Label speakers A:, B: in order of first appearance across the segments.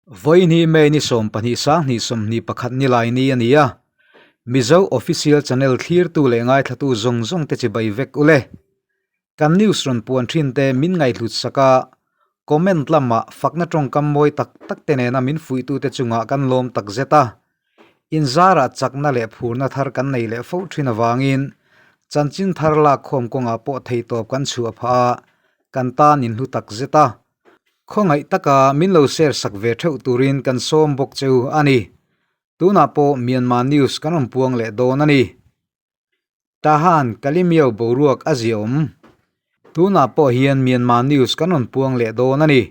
A: Vawiin May ni 12 sang 21 nilai ni a ni a, Mizo Official Channel thlirtu leh ngaithlatu zawng zawng te chibai vek ule. Kan news rawn puan thin te min ngaihhlut sak a, comment lamah fakna tawngkam mawi tak tak te nena min fuihtute chungah kan lawm tak zet a. Inzarah chakna leh phurna thar kan nei leh fo thin avangin chanchin thar lakkhawm kawngah pawh theitawp kan chhuah phah a, kan tan inhlu tak zet a. Khawngaih taka min lo share sak ve theuh turin kan sawm bawk cheu a ni. Tunah pawh Myanmar news kan rawn puang leh dawn a ni. Tahan Kalimiao boruak a ziaawm. Tunah pawh hian Myanmar news kan rawn puang leh dawn a ni.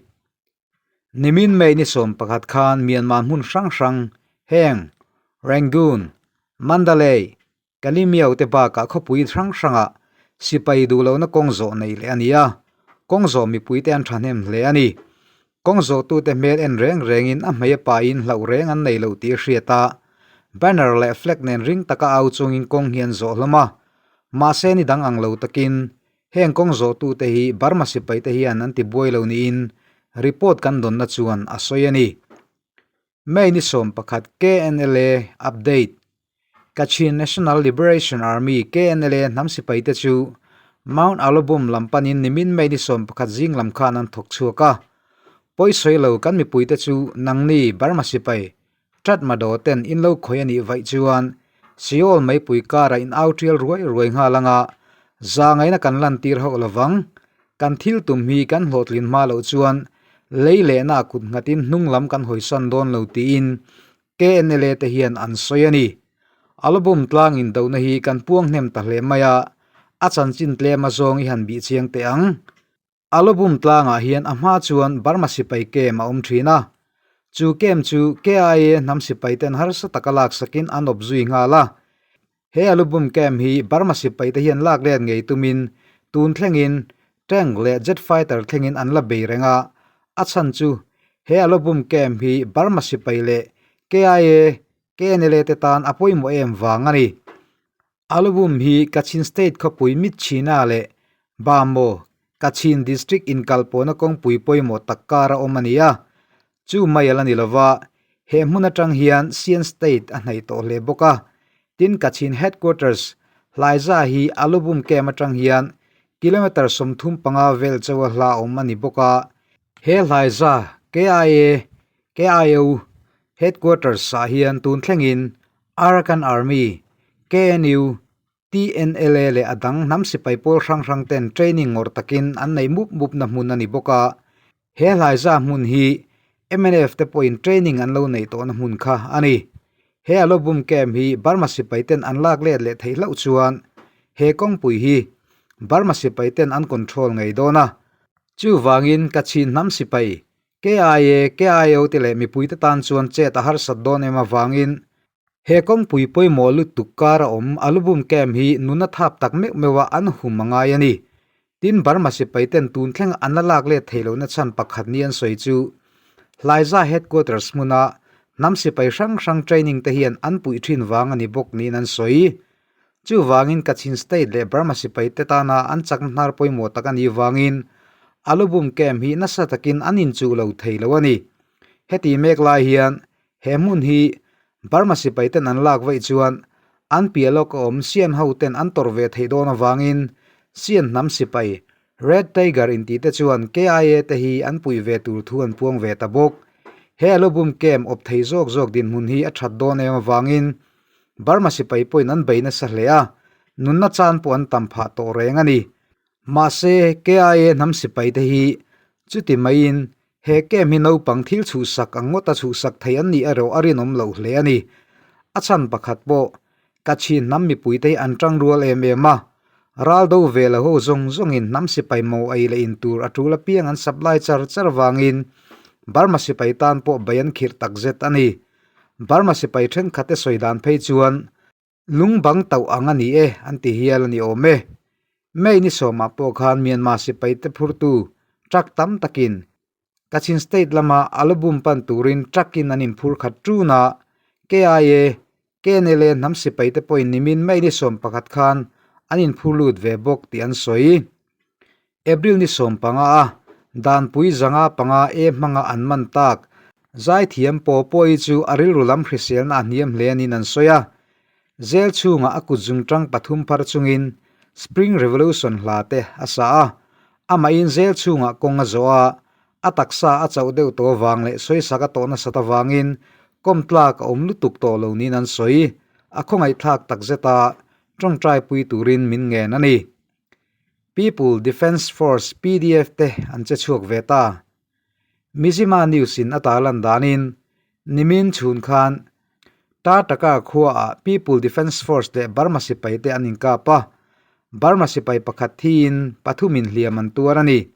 A: Nimin May ni 11 khan Myanmar hmun hrang hrang heng Rangoon, Mandalay, Kalimiao te bakah khawpui hrang hrangah sipai duh lohna kawng zawh nei leh a ni a, kawng zawh mipuite an thahnem hle a ni. Kawng zawhtute hmel en reng rengin a hmei a pain hlauh reng an nei lo tih a hriat a, banner leh flag nen ring taka au chungin kawng hi an zawh hlawm a. Mahse ni dang ang lo takin heng kawng zawhtute hi Burma sipaite hian an tibuai lo niin report kan dawnna chuan a sawi a ni. May ni 11 KNLA update. Kachin National Liberation Army, KNLA, hnam sipaite chu Mount Alobum lam panin nimin May ni 11 zing lam khan an thawk chhuak a. Pawi sawi lo kan mipuite chu nangni Burma sipai Tatmadaw ten in lo khawi a nih vaih chuan Seoul meipui kara in au tial ruai ruai nghal anga zangaina kan lantir hauh lovang. Kan thil tum hi kan hlawhtlin hma loh chuan lei lehna kut nghatin hnung lam kan hawisan dawn lo tiin KNLA te hian an sawi a ni. Album tlang indohna hi kan puang hnem ta hle mai a, a chanchin tlem a zawng i han bih chiang teh ang. Album tlangah hian a hma chuan Burma sipai camp a awm thin a, chu camp chu KIA hnam sipai ten harsa taka laksakin an awp zui nghal a. He Alubum camp hi Burma sipai te hian lak let ngei tumin tun thlengin tank leh jet fighter thlengin an la bei reng a, a chhan chu he Alubum camp hi Burma sipai leh KIA, KNLA te tan a pawimawh em vang a ni. Alubum hi Kachin State khawpui Myitkyina leh Bamaw, Kachin District inkalpawhna kawngpui pawimawh tak kar a awm a ni a, Chu mai a la ni lova, he hmun atang hian Sian State a hnaih tawh hle bawk a. Tin, Kachin Headquarters, Hlaiza hi Alubum Camp atang hian kilometre 35 vel chauh a hla awm a ni bawk a. He Hlaiza KIA, KIO, Headquarters ah hian tun thlengin Arakan Army, KNU, TNLA leh a dang hnam sipai pawl hrang hrang ten training ngawrh takin an nei mup mup na hmun a ni bawk a. He hlaiza hmun hi mnf te pawhin training an lo neih tawhna hmun kha a ni. He Alobum camp hi Burma sipai ten an lak let leh theih hlauh chuan he kawngpui hi Burma sipai ten an control ngei dawn a. Chuvangin Kachin hnam sipai KIA, KIO te leh mipuite tan chuan chet a harsat dawn em avangin He kawngpui pawimawh lutuk kar a awm Alubum camp hi nuna thap tak meuh meuh a an hum a ngai a ni. Tin Burma sipai ten tun thleng an la lak let theih lohna chhan pakhat ni an sawi chu Hlaiza headquarters hmuna hnam sipai hrang hrang training te hian an puih thin vang a ni bawk niin an sawi. Chuvangin Kachin state leh Burma sipai te tana an chakna hnar pawimawh tak a nih vangin Alubum camp hi nasa takin an inchuh lo thei lo a ni. Heti mek lai hian He hmun hi Burma sipai ten an lak vaih chuan an piah lawk a awm Sian ho ten an tawrh ve theih dawn avangin Sian hnam sipai Red Tiger intih te chuan KIA te hi an puih ve tur thu an puang ve ta bawk. He Alubum camp awp thei zawk zawk dinhmun hi a that dawn em avangin Burma sipai pawhin an bei nasa hle a, nunna chan pawh an tam phah tawh reng a ni. Mahse KIA hnam sipai te hi chuti maiin He camp hi naupang thil chhuhsak ang ngawta chhuhsak thei an nih erawh a rinawm loh hle a ni. A chhan pakhat pawh, Kachin hnam mipuite hi an tang rual em em a. Ral do ve lo ho zawng zawngin hnam sipai mo ei leh in tur a tul apiang an supply char char vangin Burma sipai tan pawh bei an khirh takzet a ni. Burma sipai thenkhatte sawi dan phei chuan Lung bang tauh ang a ni e, an ti hial a ni awm e. May ni sawmah pawh khan Myanmar sipaite phurtu truck tam takin Kachin State lama Alubum pan turin truck-in an inphur khat ṭun a, KIA, KNLA hnam sipaite pawhin nimin May ni 11 khan an inphur lut ve bawk tih an sawi. April ni 15 a, Danpui 5 5 e hmanga an man tak. Zaithiam Paw Pawi chu a rilru lam hriselna a hniam hle niin an sawi a. Zel chhungah a kut zungtang pathum phar chungin Spring Revolution hla te a sa a. Amahin zel chhungah kawng a zawh a, a taksa a chauh deuh tawh avang leh sawisak a tawh nasat avangin kawm tlak a awm lutuk tawh lo niin an sawi. A khawngaihthlak takzet a, tawngtaipui turin min ngen a ni. People Defence Force, pdf, te an che chhuak ve ta. Mizzima News in a tarlan danin, nimin chhun khan Tartaka khuaah People Defence Force leh Burma sipai te an inkap a, Burma sipai pakhat thiin pathumin hliam an tuar a ni.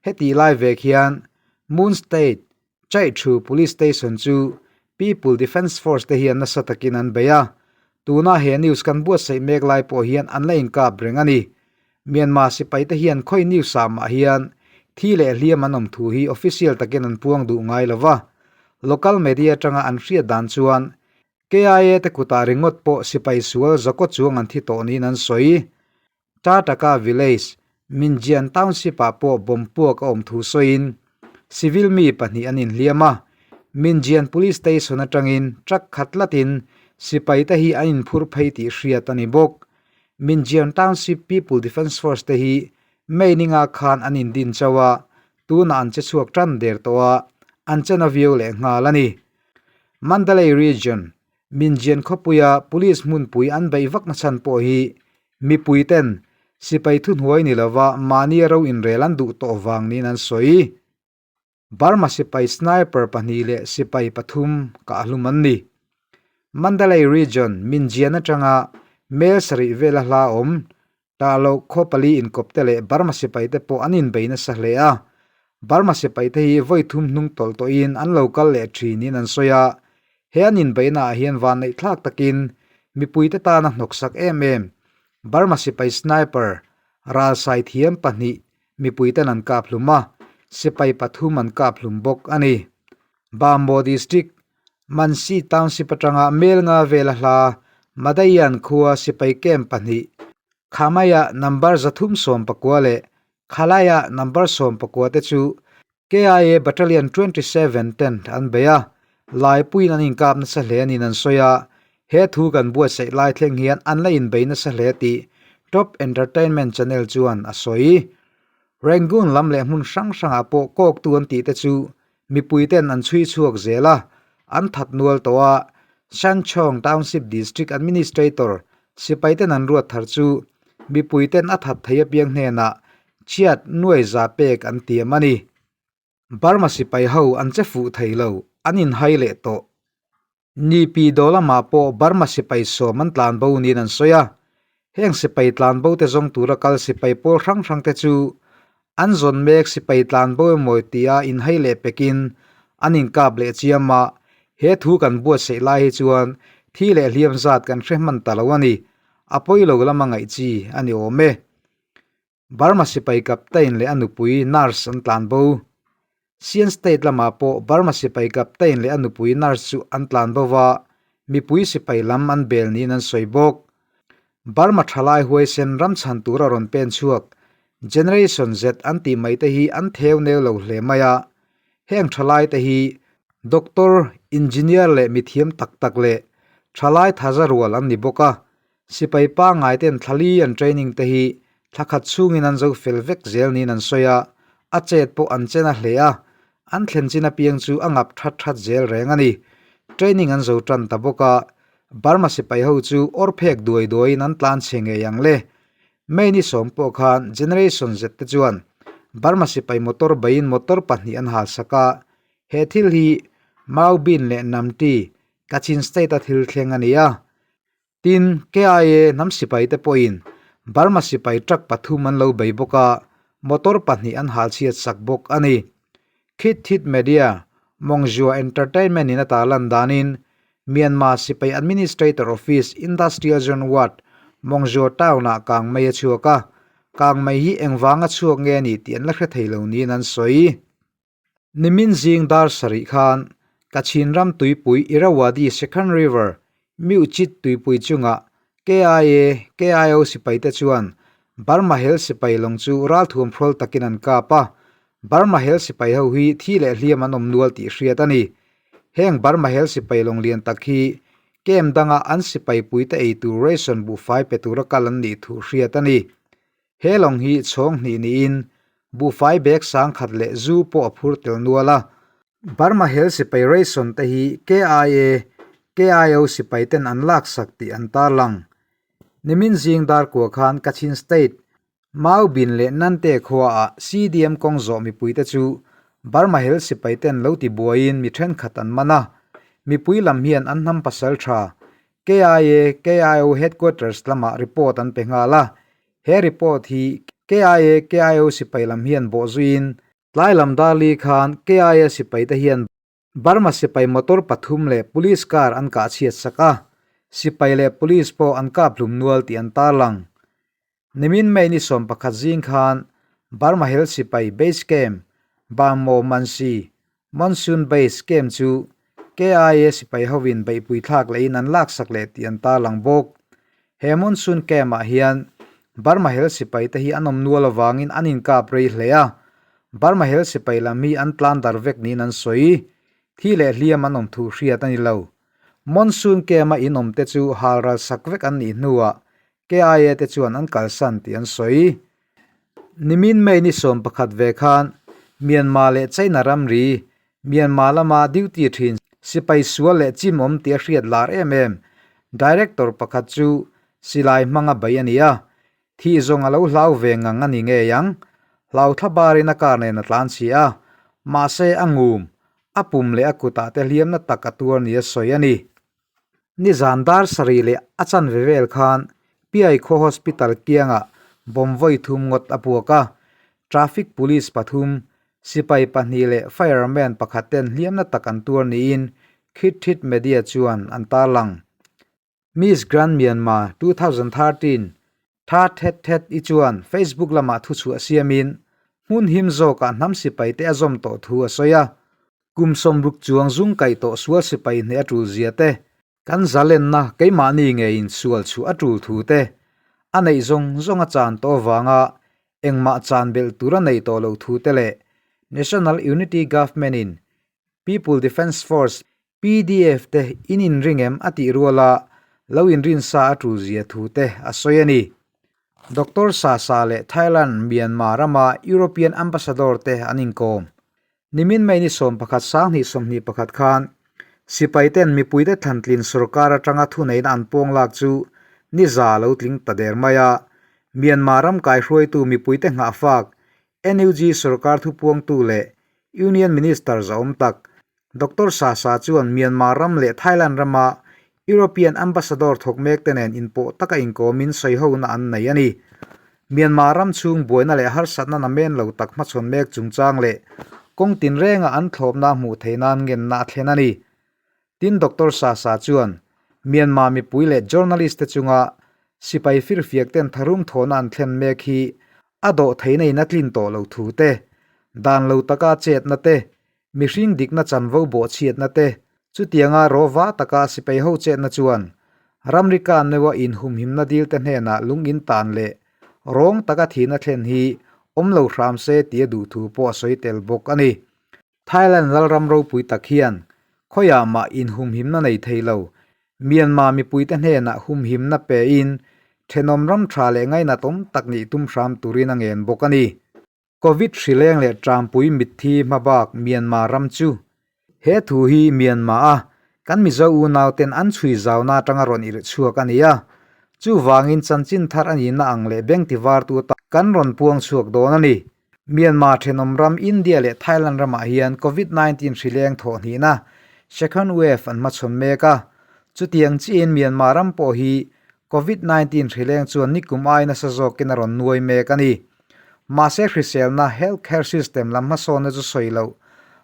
A: Hetih lai vek hian Moon State Chaithu Police Station chu People Defence Force te hian nasa takin an bei a, tuna he news kan buatsaih mek lai pawh hian an la inkap reng a ni. Myanmar sipai te hian khawi news ah mah hian thi leh hliam an awm thu hi official takin an puang duh ngai lo va, local media atanga an hriat dan chuan KIA te kutah ringawt pawh sipai sual zakaw chuang an thi tawh niin an sawi. Tataka village, Minjian township ah pawh bomb puak a awm thu sawiin civil mi pahnih an inhliam a, Minjian police station atangin truck khat tlatin sipai te hi an inphur phei tih hriat a ni bawk. Minjian Township People Defence Force te hi May ninga khan an indin chauh a, tunah an che chhuak tan der tawh a, an che na viau leh nghal a ni. Mandalay Region, Minjian khawpuia police hmunpui an beih vak nachhan pawh hi mipui ten sipai thuhnuai ni lova mahni ro inrel an duh tawh vang niin an sawi. Burma sipai sniper pahnih leh sipai pathum kah hlum an ni. Mandalay Region, Minjian atanga mel sarih vela hla awm, Tahloh khaw pali inkawp te leh Burma sipai te pawh an inbei nasa hle a. Burma sipai te hi vawi thum hnung tawlh tawhin an lo kal leh thinin an sawi a. He an inbeihnaah hian vanneih thlak takin mipuite tana hnawksak em em Burma sipai sniper ralsai thiam pahnih Mipuiten an kap hlum a, sipai pathum an kap hlum bawk a ni. Bambo District, Mansi Township atanga mel nga vela hla Madayan khua sipai camp pahnih, Khamaya number 319 leh Khalaya number 14 te chu KIA Battalion 27 ten an bei a, Laipuiin an inkap nasa hle niin an sawi a, he thu kan buatsaih lai thleng hian an la inbei nasa hle tih Top Entertainment Channel chuan a sawi. Rangoon lam leh hmun hrang hrangah pawh kawktu an tih te chu mipui ten an chhui chhuak zel a, an that nual tawh a, Shanchong Township District Administrator sipai ten an ruat thar chu mipui ten a that thei apiang hnenah chhiat nuai za pek an tiam a ni. Burma sipai ho an che fuh thei lo, an inhai leh tawh. Nipi do lamah pawh Burma sipai sawm an tlan bo niin an sawi a. Heng sipai tlan bo te zawng tura kal sipai pawl hrang hrang te chu an zawn mek sipai tlan bo emaw tia inhai leh pekin an inkap leh chiam a, he thu kan buatsaih lai hi chuan thi leh hliam zat kan hre hman ta lo a ni. A pawi lo lama ngaih chi a ni awm e. Burma sipai captain leh a nupui nurse an tlan bo. Sian state lamah pawh Burma sipai captain leh a nupui nurse chu an tlan bo va, mipui sipai lam an bel niin an sawi bawk. Burma thalai huaisen ram chhan tura rawn pen chhuak Generation Z an tih mai te hi an theu neu lo hle mai a. Heng thalai te hi doctor, engineer leh mithiam tak tak leh thalai thaza rual an ni bawk a, Sipai pangngai ten thlali an training te hi thla khat chhungin an zo fel vek zel niin an sawi a, a chet pawh an chen a hle a, an thlen chin apiang chu a ngap that that zel reng a ni. Training an zo tan ta bawk a, Burma sipai ho chu awr phek duai duaiin an tlan chhe ngei ang le. May ni sawm pawh khan Generation Z te chuan Burma sipai motor beiin motor pahnih an halsak a, he thil hi Maubin leh Namti, Kachin State a thil thleng a ni a. Tin, KIA hnam sipai te pawhin Burma sipai truck pathum an lo bei bawk a, motor pahnih an hal chhiat sak bawk a ni. Khit Thit Media, Mongzua Entertainment in a tarlan danin Myanmar sipai Administrator Office Industrial Zone Ward, Mongzua Town-ah kang mai a chhuak a, kang mai hi engvanga chhuak nge a ni tih an la hre thei lo niin an sawi. Nimin zing dar sarih khan Kachin ram tuipui Irrawaddy Second River, Myuchit tuipui chungah KIA, KIO sipaite chuan Burma hel sipai lawng chu ralthuam hrawl takin an kap a, Burma hel sipai ho hi thi leh hliam an awm nual tih hriat a ni. Heng Burma hel sipai lawng lian tak hi camp danga an sipai puite ei tur ration buhfai pe tura kal an nih thu hriat a ni. He lawng hi chhawng hnih niin buhfai bag sangkhat leh zu pawh a phur tel nual a. Burma hel sipai ration te hi KIA, KIO sipai ten an laksak tih an tarlang. Nimin zing dar kua khan Kachin State, Maubin leh Nante khuaah CDM kawng zawh mipuite chu Burma hel sipai ten lo ti buaiin mi thenkhat an man a. Mipui lam hian an hnam pasal tha KIA, KIO headquarters lamah report an pe nghal a. He report hi KIA, KIO sipai lam hian bawhzuiin tlai lam darli khan KIA sipaite hian Burma sipai motor pathum leh police car an kah chhiat sak a, sipai leh police pawh an kap hlum nual tih an tarlang. Nimin May ni 11 zing khan Burma hel sipai base camp Bangmaw Mansi Monsoon Base Camp chu KIA sipai hovin beihpui thlak lehin an laksak leh tih an tarlang bawk. He Monsoon Camp ah hian Burma hel sipai te hi an awm nual avangin an inkap rei hle a, Burma hel sipai lam hi an tlan dar vek niin an sawi. Thi leh hliam an awm thu hriat a ni lo. Monsoon Camp a in awm te chu hal ral sak vek an nih hnuah KIA te chuan an kalsan tih an sawi. Nimin May ni 11 ve khan Myanmar leh China ramri, Myanmar lama duty thin sipai sual leh chim awm tih a hriat lar em em. Director pakhat chu silai hmanga bei a ni a, thih zawng a lo hlau ve ngang a ni ngei ang. Hlau thla barin a car nen a tlan chhi a, mahse a ngum, a pum leh a kutah te hliamna tak a tuar ni a sawi a ni. Nizan dar sarih leh a chanve vel khan Piai khaw Hospital kiangah bomb vawi thum ngawt a puak a, traffic police pathum, sipai pahnih leh fireman pakhat ten hliamna tak an tuar niin Khit Thit Media chuan an tarlang. Miss Grand Myanmar 2013 Tha Thet Thet i chuan Facebook lamah thuchhuah siamin hmun him zawkah hnam sipaite a zawm tawh thu a sawi a. Kum sawmruk chuang zung kaih tawh sual sipai hneh a tul zia te, kan zalenna keimahni ngeiin sual chhuah a tul thu te, a neih zawng zawng a chan tawh avanga engmah chan belh tur a neih tawh loh thu te leh National Unity Government in People Defence Force, PDF, te in inring em a tih ruala lo inrinsa a tul zia thu te a sawi a ni. Doctor Sasa leh Thailand, Myanmar rama European Ambassador te an inkawm. Nimin May ni 11 2021 khan sipaiten mipuite thlantlin sorkar atanga thuneihna an pawng lak chu ni za lo tling ta der mai a. Myanmar ram kaihruaitu mipuite nghahfak NUG sorkar thupuangtu leh Union Minister zahawm tak Doctor Sasa chuan Myanmar ram leh Thailand rama European Ambassador thawk mekte nen inpawh taka inkawmin sawihona an nei a ni. Myanmar ram chhung buaina leh harsatna namen lo tak hmachhawn mek chungchang leh kawng tinrenga an thlawpna hmuh theih nan ngenna a thlen a ni. Tin Doctor Sasa chuan Myanmar mipui leh journalist te chunga sipai firfiak ten tharum thawhna an thlen mek hi a dawh theihna in a tlin tawh lo thu te, dan lo taka chetna te, Mihring dikna chanvo bawhchhiatna te, chutianga rawva taka sipai ho chetna chuan ramri kan neuha inhumhimna dilte hnenah lung in tan leh rawng taka thihna thlen hi awm lo hram se tia duhthu pawh a sawi tel bawk a ni. Thailand lalram ropui tak hian khawiah mah inhumhimna nei thei lo Myanmar mipuite hnenah humhimna pein thenawm ram tha leh ngainatawm tak nih tum hram turin a ngen bawk a ni. Covid hrileng leh Trampui mitthi hmabak Myanmar ram chu he thu hi Myanmar a kan Mizo unauten an chhui zauna atanga rawn irh chhuak a ni a, chuvangin chanchin thar a nihna ang leh beng tivartu atan kan rawn puang chhuak dawn a ni. Myanmar thenawm ram India leh Thailand ramah hian Covid 19 hrileng thawh hnihna, second wave, an hmachhawn mek a, chutiang chiin Myanmar ram pawh hi Covid 19 hrileng chuan nikum ai nasa zawkin a rawn nuai mek a ni. Mahse hriselna, health care system, lam hmasawnna chu sawi loh.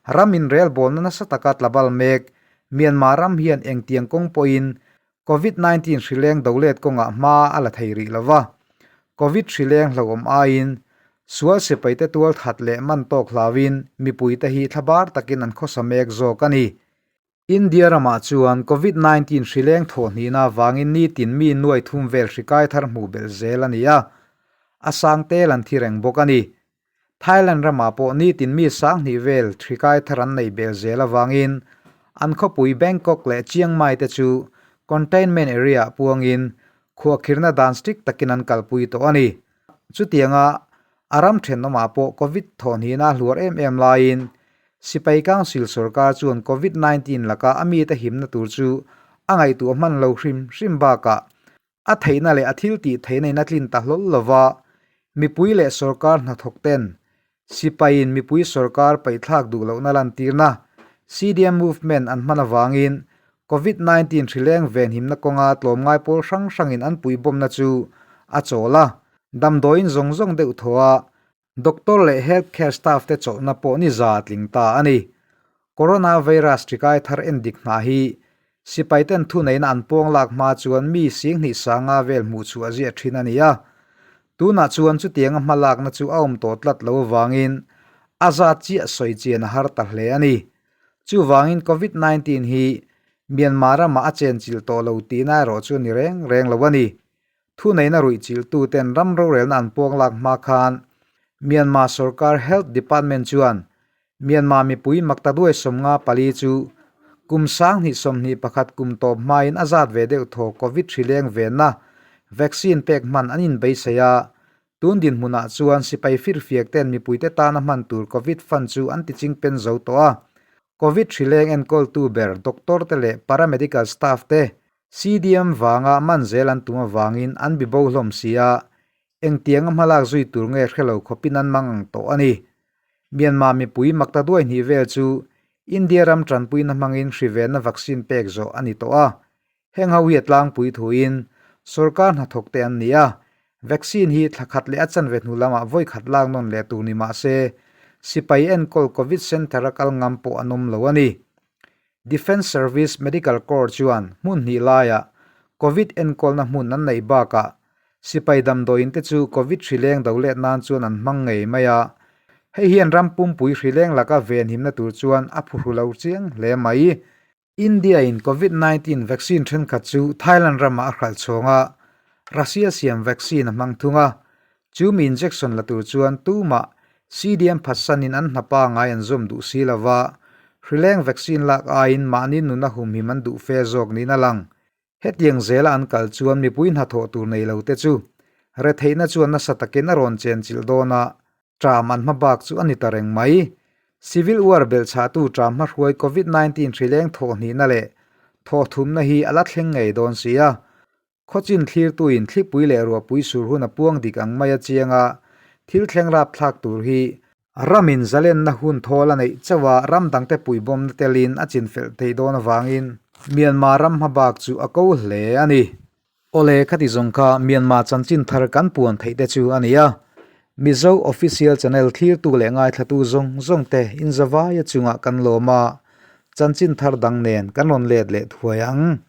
A: Ram inrelbawlna nasa taka tlabal mek, Myanmar ram hian engtiang kawng pawhin Covid 19 hrileng dolet kawngah hma a la thei rih lo va. Covid hrileng hlauhawm aiin sual sipaite tual that leh man tawk hlauin mipuite hi thlabar takin an khawsa mek zawk a ni. India ramah chuan Covid 19 hrileng thawh hnihna avangin nitin mi nuai thum vel hri kai thar hmuh belh zel a ni a, a sang tel an thi reng bawk a ni. Thailand ramah pawh nitin mi sang hnih vel hri kai thar an neih belh zel avangin An khawpui Bangkok leh Chiang Mai te chu containment area-ah puangin khuahkhirhna dan strict takin an kalpui tawh a ni. Chutianga a ram thenawmah pawh Covid thawhhnihna a hluar em em laiin Sipai Council sorkar chuan Covid 19 laka a mite himna tur chu a ngaihtuah hman lo hrim hrim bakah a theihna leh a thil tih theihna in a tlin ta hlawl lova, mipui leh sorkar hnathawk ten Sipaiin mipui sorkar paihthlak duh lohna lantirna CDM movement an hman avangin Covid 19 hrileng venhimna kawnga tlawmngai pawl hrang hrangin an puibawmna chu a chawl a, damdawiin zawng zawng deuh thaw a Doctor leh health care staff te chawlhna pawh ni za tling ta a ni. Coronavirus hrikai thar endik hna hi sipai ten thuneihna an pawng lak hma chuan mi 20 sanga vel hmuh chhuah ziah thin a ni a. Tunah chuan chutianga hma lakna chu a awm tawh tlat lo avangin a zat chiah sawi chian a har ta hle a ni. Chuvangin Covid 19 hi Myanmar ramah a chenchilh tawh lo tihna erawh chu a ni reng reng lo a ni. Thuneihna ruihchilhtuten ram rorelna an puang lak hma khan Myanmar sorkar Health Department chuan Myanmar mipui maktaduai 54 chu kum 2021 kum tawp hmain a zat ve deuh thaw Covid hrileng venna vaccine pek hman an inbeisei a, tun dinhmunah chuan sipai firfiak ten mipuite tana hman tur Covid fund chu an tichingpen zo tawh a. Covid hrileng enkawltu ber doctor te leh paramedical staff te CDM vanga man zel an tum avangin an bi bo hlawm si a, engtianga hmalak zui tur nge hre lo khawpin an mang ang tawh a ni. Myanmar mipui makta duai hnih vel chu India ram tanpuina hmangin hrivenna vaccine pek zawh a ni tawh a, heng ho hi a tlangpui thuin sorkar hnathawk te an ni a, vaccine hi thla khat leh a chanve hnu lamah vawi khat lak nawn leh tur ni mah se sipai enkawl Covid Centre a kal ngam pawh an awm lo a ni. Defence Service Medical Corps chuan hmun hnih laiah Covid enkawlna hmun an neih bakah sipai damdawiin te chu Covid hrileng do let nan chuan an hmang ngei mai a, hei hian ram pumpui hrileng laka venhimna tur chuan a phuhru lo chiang hle mai. India-in Covid 19 vaccine thenkhat chu Thailand ramah a hralh chhawng a, Russia siam vaccine a hmang thung a, Chu mi injection la tur chuan tumah CDM phatsanin an hnapa ngai an zawm duh si lo va, hrileng vaccine lak aiin mahni nuna humhim an duh fe zawk niin a lang. Hetiang zela an kal chuan mipui hnathawh tur nei lo te chu retheihna chuan nasa takin a rawn chenchilh dawn a, ṭam an hma bak chu a ni ta reng mai. Civil War belhchhahtu ṭam hmahruai Covid 19 hrileng thawhhnihna leh thawhthumna hi a la thleng ngei dawn si a, Khawchin thlirtuin thlipui leh ruahpui sur hun a puang dik ang mai a chiang a, thil thleng rapthlak tur hi ramin zalenna hun thawl a neih chauh a, ram dangte puihbawmna telin a chinfelh theih dawn avangin Myanmar ram hmabak chu a ko hle a ni. Awle khati zawng kha Myanmar chanchin thar kan puan theih te chu a ni a, Mizo Official Channel thlirtu leh ngaithlatu zawng zawng te inzavaia chungah kan lawm a, chanchin thar dang nen kan rawn let leh thuai ang.